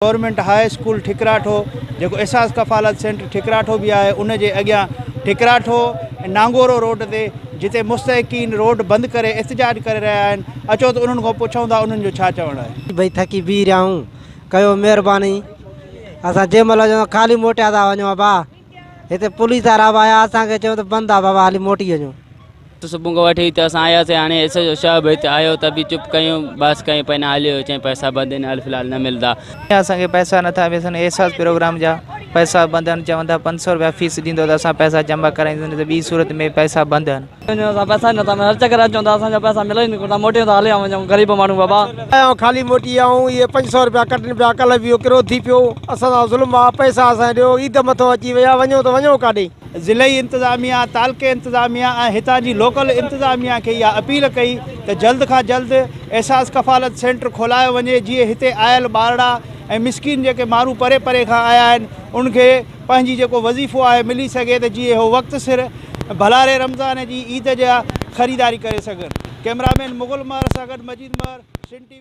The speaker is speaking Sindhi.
گورنمينٽ هاء اسڪول ٺڪراٺو جيڪو احساس ڪفالت سينٽر ٺڪراٺو به آهي ان جي اڳيان ٺڪراٺو ۽ نانگورو روڊ تي جتي مستحقين روڊ بند ڪري احتجاج ڪري رهيا آهن اچو ته انهن کان پڇون ٿا انهن جو ڇا چوڻ آهي. ڀئي ٿڪي بيهي رهيا آهيون ڪيو مهرباني اسان جنهن مهل اچون خالي موٽيا ٿا وڃون ابا هتي پوليس وارا به آيا اسان کي چيو ته بند آ بابا هلي موٽي وڃو. صبح کان وٺي هتي اسان آياسين هاڻي ايس ايچ او شهاب هتي آيو ته به چپ ڪيون بس ڪيون پئي نه هليو چئين پئسا بند آهن حال في الحال نه ملدا. اسان کي پئسا نٿا ملن احساس پروگرام جا پئسا بند آهن چون ٿا 500 روپيا فيس ڏيندو ته اسان پئسا جمع ڪرائينداسين نه ته ٻي صورت ۾ پئسا بند آهن. اسان پئسا ئي نٿا ملن هر چڪر اچون ٿا اسان جا پئسا ملن ئي ڪونه ٿا موٽيون ٿا هليا وڃون غريب ماڻهو بابا. آيا خالي موٽي آيا آهيون اهي 500 روپيا ڪٽن پيا ڪلهه به اهو ڪرو ٿي پيو اسان سان ظلم آ پئسا اسان کي ڏيو عيد مٿو اچي وئي آ وڃو ته وڃو ڪاڏي. ضلعي انتظاميا، تعلقي انتظاميا ۽ هتان جي لوڪل انتظاميا کي اها اپيل ڪئي ته جلد کان جلد احساس ڪفالت سينٽر کولايو وڃي جيئن هتي آيل ٻارڙا ۽ مسڪين جيڪي ماڻهو پري پري کان آيا آهن انهن کي پنهنجي جيڪو وظيفو آهي ملي سگهي ته جيئن هو وقت سر ڀلاري رمضان جي عيد جا خريداري ڪري سگهن. ڪئميرا مين مغل مهر سان گڏ مجيد مهر، سنڌ ٽي وي.